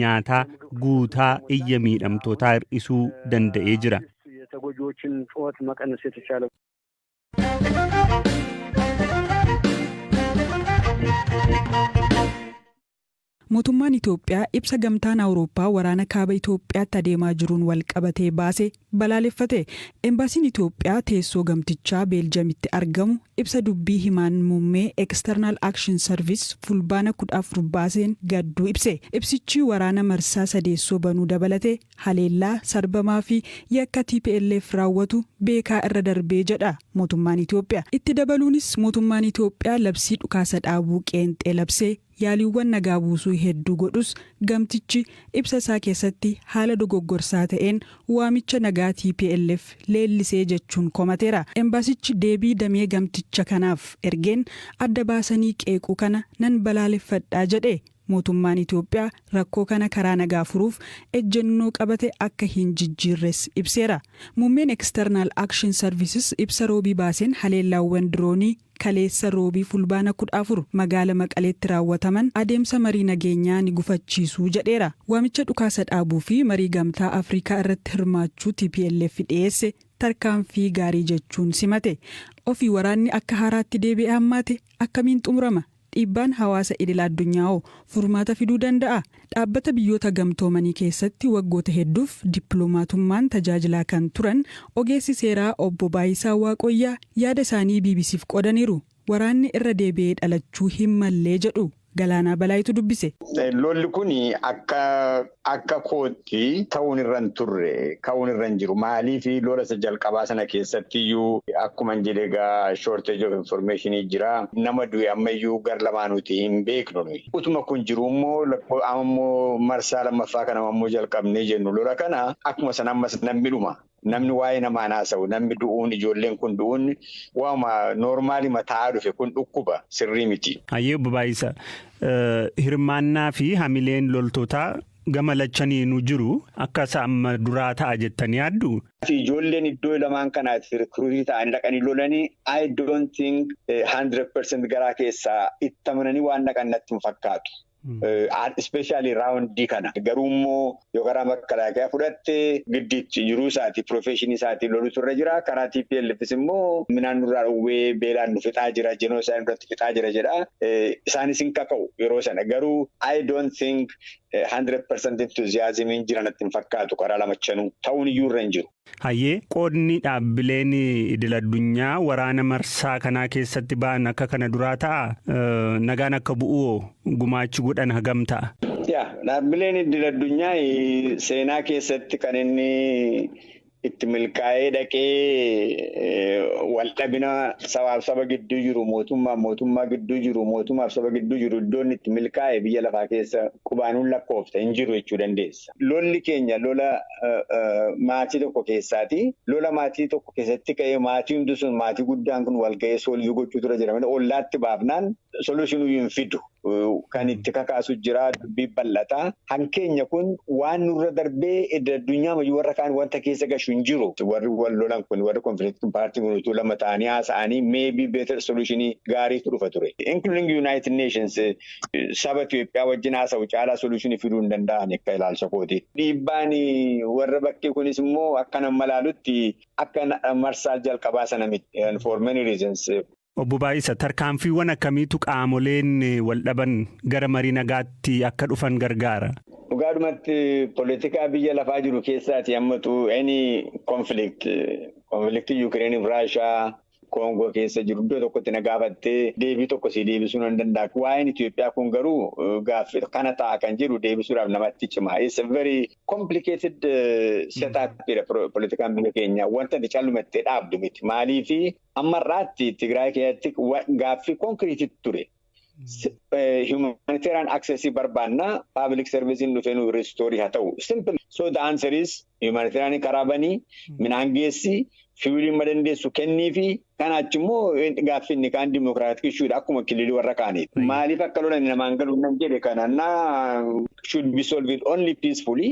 Nyaataa guutaa iyya miidhamtootaa hir'isuu danda'ee jira. የተጎጂዎችን ጩኸት መቀነስ የተቻለው። Mootummaan Itoophiyaa ibsa Gamtaan Awurooppaa waraana kaaba Itoophiyaatti adeemaa jiruun wal qabatee baase balaaleffate. Embaasiin Itoophiyaa teessoo gamtichaa Beeljamitti argamu ibsa dubbii himaan muummee External Action Service Fulbaana 14 baaseen gadduu ibse. Ibsichi waraana marsaa sadeessoo banuu dabalate haleellaa sarbamaa fi yakka TPLF raawwatu beekaa irra darbee jedha mootummaan Itoophiyaa. Itti dabaluunis mootummaan Itoophiyaa labsii dhukaasa dhaabuu qeenxee labsee yaaliiwwan nagaa buusuu hedduu godhus, gamtichi ibsa isaa keessatti haala dogoggorsaa ta'een waamicha nagaa TPLF leellisee jechuun komateera. Embaasichi deebii damee gamticha kanaaf ergeen adda baasanii qeequu kana nan balaaleffadhaa jedhe. Mootummaan Itoophiyaa rakkoo kana karaa nagaa furuuf ejjennoo qabate akka hin jijjiirres ibseera. Muummeen External Action Services ibsa Roobii baaseen haleellaawwan diroonii kaleessa Roobii Fulbaana 14 magaala Maqaleetti raawwataman adeemsa marii nageenyaa ni gufachiisuu jedheera. Waamicha dhukaasa dhaabuu fi marii Gamtaa Afrikaa irratti hirmaachuu TPLF dhiyeesse tarkaanfii gaarii jechuun simate. Ofii waraanni akka haaraatti deebi'ee hammaate akkamiin xumurama? Dhiibbaan hawaasa idil addunyaa hoo furmaata fiduu danda'a? Dhaabbata Biyyoota Gamtoomanii keessatti waggoota hedduuf dippiloomatummaan tajaajilaa kan turan ogeessi seeraa obbo Baayisaa Waaqoyyaa yaada isaanii BBCf qoodaniiru. Waraanni irra deebi'ee dhalachuu hin mallee jedhu. Galaanaa Balaayitu dubbise. Lolli kun akka kootti ta'uun irra hin turre, ka'uun irra hin jiru. Maaliif? Lola isa jalqabaa sana keessatti iyyuu akkuma hin jedhe egaa shortage of information jira. Nama du'e ammayyuu gar lamaanuuti hin beeknu. Utuma kun jiru immoo ammoo marsaa lammaffaa kana ammoo jalqabnee jennu lola kana akkuma sana ammas namni dhuma. Namni waa'ee namaan haasa'u, namni du'uun, ijoolleen kun du'uun waama normal mataa dhufe kun dhukkuba sirrii miti. Hayyee, obbo Baay'isa, hirmaannaa fi hamileen loltootaa gama lachaniinuu jiru akka isa amma duraa ta'a jettanii yaaddu? Ijoolleen iddoo lamaan kanaatti recruit ta'anii dhaqanii lolanii, I don't think 100% garaa keessaa itti amananii waan dhaqan natti hin fakkaatu. Especially round kana. Garuu immoo yoo karaa makalaakaa fudhatte giddiitti jiruu isaatii, profession isaatii lolutu irra jira. Karaa TPLFs immoo midhaan nurraa dhowwee beelaan nu fixaa jira, genocide nurratti fixaa jira jedha. Isaanis hin kaka'u yeroo sana. Garuu I don't think 100% enthusiasmiin jira natti hin fakkaatu karaa lamachanuu. Ta'uun iyyuu irra hin jiru. Hayyee, qoodni dhaabbileen idil addunyaa waraana marsaa kanaa keessatti ba'an akka kana duraa ta'a? Nagaan akka bu'u gumaachi godhan hagam ta'a? Yaa, dhaabbileen idil addunyaa seenaa keessatti kan inni itti milkaa'ee dhaqee waldhabina sabaaf saba gidduu jiru, mootummaaf mootummaa gidduu jiru, mootummaaf saba gidduu jiru, iddoon itti milkaa'e biyya lafaa keessa qubaanuun lakkoofta hin jiru jechuu dandeessa. Lolli keenya lola maatii tokko keessaati. Lola maatii tokko keessatti ka'ee maatii hundi sun, maatii guddaan kun wal ga'ee solve gochuu tura jira. Ollaatti baafnaan solution hin fidu. Kan itti kakaasu jira, dubbii bal'ataa. Hankeenya kun waan nurra darbee addunyaa mayyuu warra kaan wanta keessa gashu hin jiru. Warri wal lolan kun, warri conflict party kun utuu lama ta'anii haasa'anii maybe better solution gaariitu dhufa ture. Including United Nations saba Itoophiyaa wajjin haasa'u caalaa solution fiduu hin danda'an akka ilaalcha kooti. Dhiibbaan warra bakkee kunis immoo akka nama ilaalutti akka marsaa jalqabaa sana miti, for many reasons. Obbo Baay'isa, tarkaanfiiwwan akkamiitu qaamoleen wal dhaban gara marii nagaatti akka dhufan gargaara? Dhugaadhumatti poolitikaa biyya lafaa jiru keessaati hammatu any conflict, conflict Yuukireen fi Raashaa, Koongoo keessa jiru iddoo tokkotti na gaafattee deebii tokko si deebisuu nan danda'a. Waa'een Itoophiyaa kun garuu gaaffii kana ta'a kan jedhu deebisuudhaaf namatti cima. It's a very complicated setup poolitikaan biyya keenyaa, wanta inni callumattee dhaabdu miti. Maaliifi amma irraatti Tigraay keessatti gaaffii concrete ture. Humanitarian access barbaanna, public service dhufee nu restore haa ta'u. Simple. So the answer is humanitarian karaa banii, midhaan geessi, fuel ma dandeessu kennii fi kana achi immoo gaaffii inni kaan democratic issuedha akkuma kililii warra kaaniiti. Maaliif akka lolan namaan galu nan jedhe kana na should be solved only peacefully.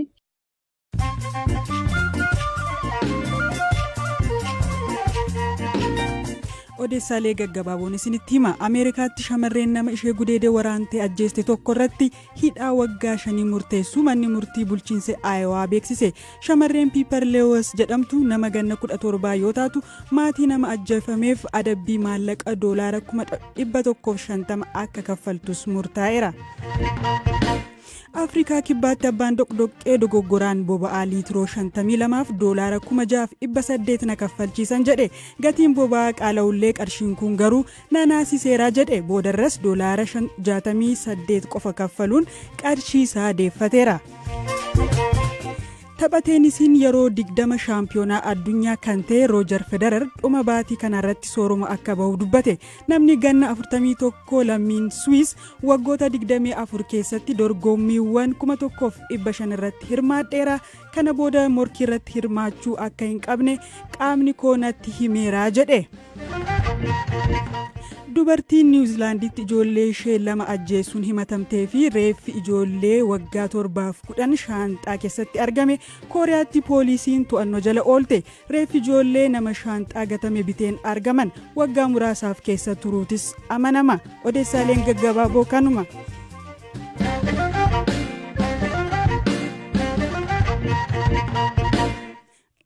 Odeessaalee gaggabaaboon isinitti hima. Ameerikaatti shamarreen nama ishee gudeedee waraantee ajjeeste tokko irratti hidhaa waggaa 5 murteessuu manni murtii bulchiinsa Aayowaa beeksise. Shamarreen Piiper Leewis jedhamtu nama ganna 17 yoo taatu, maatii nama ajjeefameef adabbii maallaqa doolaara 150,000 akka kaffaltus murtaa'eera. Afrikaa Kibbaatti abbaan doqdoqqee dogoggoraan boba'aa liitiroo 52f doolaara 6,800 na kaffalchiisan jedhe. Gatiin boba'aa qaala'ullee qarshiin kun garuu na naasiseera jedhe. Boodarras doolaara 68 qofa kaffaluun qarshii isaa deeffateera. Tapha teenisiin yeroo 20 shaampiyoonaa addunyaa kan ta'e Roojar Federer dhuma baatii kanarratti sooroma akka bahu dubbate. Namni ganna 41 lammiin Swiss waggoota 24 keessatti dorgommiiwwan 1500 irratti hirmaadheera. Kana booda morkii irratti hirmaachuu akka hin qabne qaamni koo natti himeera jedhe. Dubartiin Niwuzilaanditti ijoollee ishee lama ajjeesuun himatamtee fi reeffi ijoollee waggaa 7 fi 10 shaanxaa keessatti argame Kooriyaatti poolisiin to'annoo jala oolte. Reeffi ijoollee nama shaanxaa gatame biteen argaman waggaa muraasaaf keessa turuutis amanama. Odeessaaleen gaggabaaboo kanuma.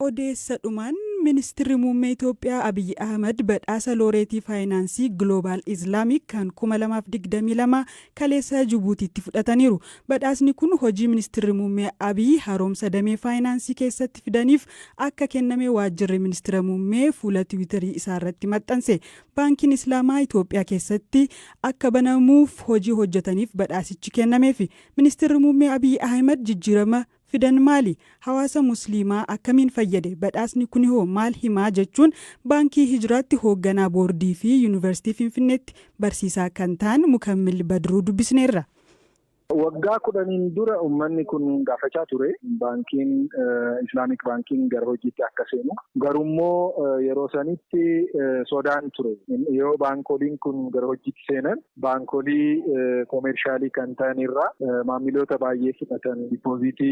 Odeessa dhumaan, Ministirri Muummee Itoophiyaa Abiyyi Ahmad badhaasa looreetii faayinaansii Global Islamic kan 2022 kaleessa Jibuutiitti fudhataniiru. Badhaasni kun hojii Ministirri Muummee Abiyyi haaromsa damee faayinaansii keessatti fidaniif akka kenname waajjirri Ministira Muummee fuula Tiwiitarii isaarratti maxxanse. Baankiin Islaamaa Itoophiyaa keessatti akka banamuuf hojii hojjetaniif badhaasichi kennameefi. Ministirri Muummee Abiyyi Ahmad jijjiirama fidan maali? Hawaasa Musliimaa akkamiin fayyade? Badhaasni kun hoo maal himaa jechuun Baankii Hijiraatti hoogganaa boordii fi Yuunivarsiitii Finfinneetti barsiisaa kan ta'an Mukammil Badruu dubbisneerra. Waggaa 10n dura uummanni kun gaafachaa ture. Baankiin Islamic baankiin gara hojiitti akka seenu. Garuummoo yeroo sanitti sodaan ture. Yoo baankoliin kun gara hojiitti seenan, baankolii commercial kan ta'an irraa maamiloota baay'ee fudhatan, deposit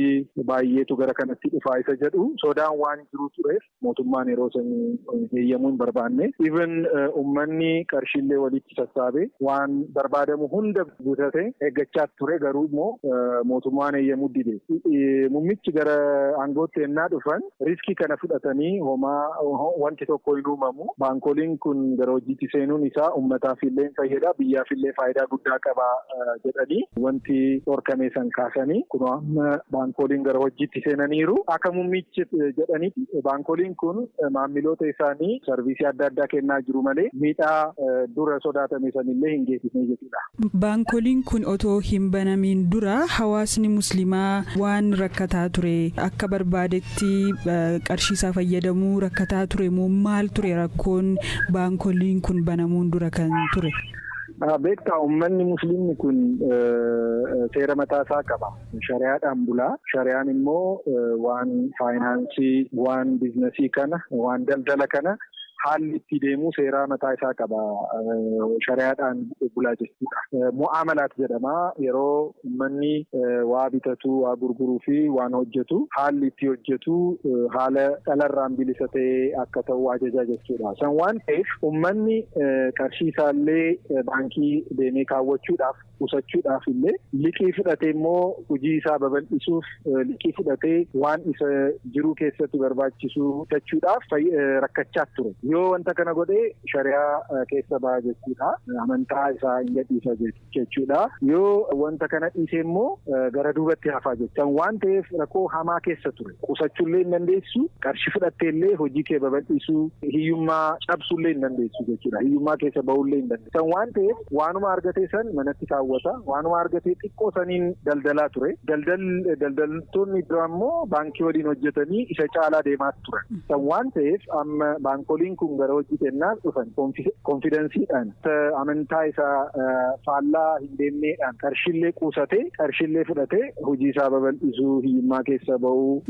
baay'eetu gara kanatti dhufaa isa jedhu sodaan waan jiru tureef mootummaan yeroo sanii heeyyamuu hin barbaanne. Even uummanni qarshiillee walitti sassaabee waan barbaadamu hunda guutate eeggachaa ture, garuu immoo mootummaan heeyyamuu dide. Muummichi gara aangootti ennaa dhufan risk kana fudhatanii, homaa wanti tokko hin uumamu. Baankoliin kun gara hojiitti seenuun isaa uummataaf illee fayyada, biyyaaf illee faayidaa guddaa qaba jedhanii wanti dhorkame san kaasanii, kun amma baankoliin gara hojiitti seenaniiru. Akka muummichi jedhanitti, baankoliin kun maamiloota isaanii service adda addaa kennaa jiru malee miidhaa dura sodaatame sanillee hin geessisne jechuudha. Baankoliin kun otoo hin banamiin dura hawaasni Musliimaa waan rakkataa ture, akka barbaadetti qarshii isaa fayyadamuu rakkataa ture moo maal ture rakkoon baankoliin kun banamuun dura kan ture? Beektaa, uummanni Musliimni kun seera mataa isaa qaba. Shari'aadhaan bulaa. Shari'aan immoo waan faayinaansii, waan business kana, waan daldala kana haalli itti deemuu seeraa mataa isaa qaba. Shari'aadhaan bulaa jechuudha. Mu'amalaat jedhama. Yeroo uummanni waa bitatu, waa gurguruu fi waan hojjetu, haalli itti hojjetu haala dhalarraan bilisa ta'ee akka ta'u ajajaa jechuudha. San waan ta'eef uummanni qarshii isaallee baankii deemee kaawwachuudhaaf, qusachuudhaaf illee, liqii fudhatee immoo hojii isaa babal'isuuf, liqii fudhatee waan isa jiruu keessatti barbaachisu bitachuudhaaf rakkachaa ture. Yoo wanta kana godhee shari'aa keessa baha jechuudha. Amantaa isaa hin gadhiisa jechuudha. Yoo wanta kana dhiise immoo gara duubatti hafaa jechuudha. Waan ta'eef rakkoo hamaa keessa ture. Qusachuullee hin dandeessu, qarshii fudhattee illee hojii kee babal'isuu, hiyyummaa cabsuullee hin dandeessu jechuudha. Hiyyummaa keessa bahullee hin dandeessu. Waan ta'eef waanuma argatee san manatti kaawwata. Waanuma argatee xiqqoo saniin daldalaa ture. Daldaltoonni biraa immoo baankii waliin hojjetanii isa caalaa deemaa turan. Waan ta'eef amma baankoliin kun gara hojii kennaa dhufan confidencedhaan, amantaa isaa faallaa hin deemneedhaan, qarshiillee quusatee, qarshiillee fudhatee hojii isaa babal'isuu, hiyyummaa keessa bahuu,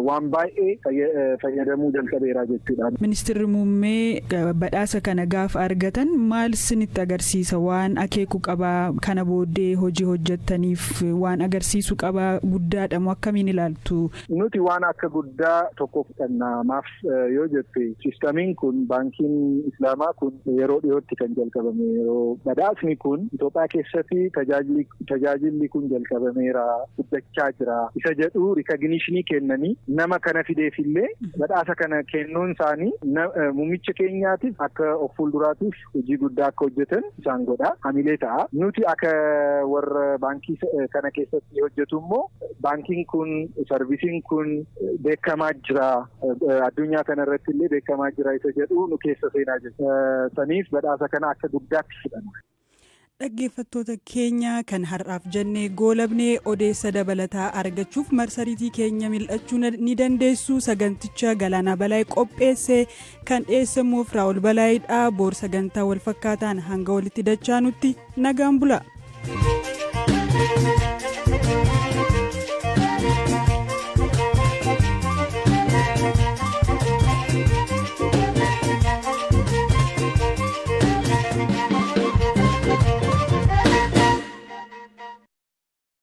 waan baay'ee fayyadamuu jalqabeera jechuudha. Ministeerri muummee badhaasa kana gaafa argatan maal isinitti agarsiisa? Waan akeeku qabaa, kana booddee hojii hojjettaniif waan agarsiisu qabaa, guddaadha moo akkamiin ilaaltu? Nuti waan akka guddaa tokko fudhanna. Maaf yoo jette, system Systemiin kun, baankiin Islaamaa kun yeroo dhiyootti kan jalqabame, yeroo badhaasni kun Itoophiyaa keessatti tajaajilli kun jalqabameera, guddachaa jira isa jedhu recognitionii kennanii, nama kana fideefillee badhaasa kana kennuun isaanii muummicha keenyaatiif akka of fuulduraatiif hojii guddaa akka hojjetan isaan godha, hamilee ta'a. Nuti akka warra baankii kana keessatti hojjetu immoo baankiin kun, serviceiin kun beekamaa jira, addunyaa kana irratti illee beekamaa jira isa jedhu nu keessa seenaa jira. Saniif badhaasa kana akka guddaatti fudhanna. Dhaggeeffattoota keenya, kan har'aaf jennee goolabnee. Odeessa dabalataa argachuuf marsariitii keenya mil'achuu ni dandeessu. Saganticha Galaanaa Balaayii qopheesse, kan dhiyeessamuuf Raa'ol Balaayiidha. Boor sagantaa walfakkaataan hanga walitti dachaanutti nagaan bula.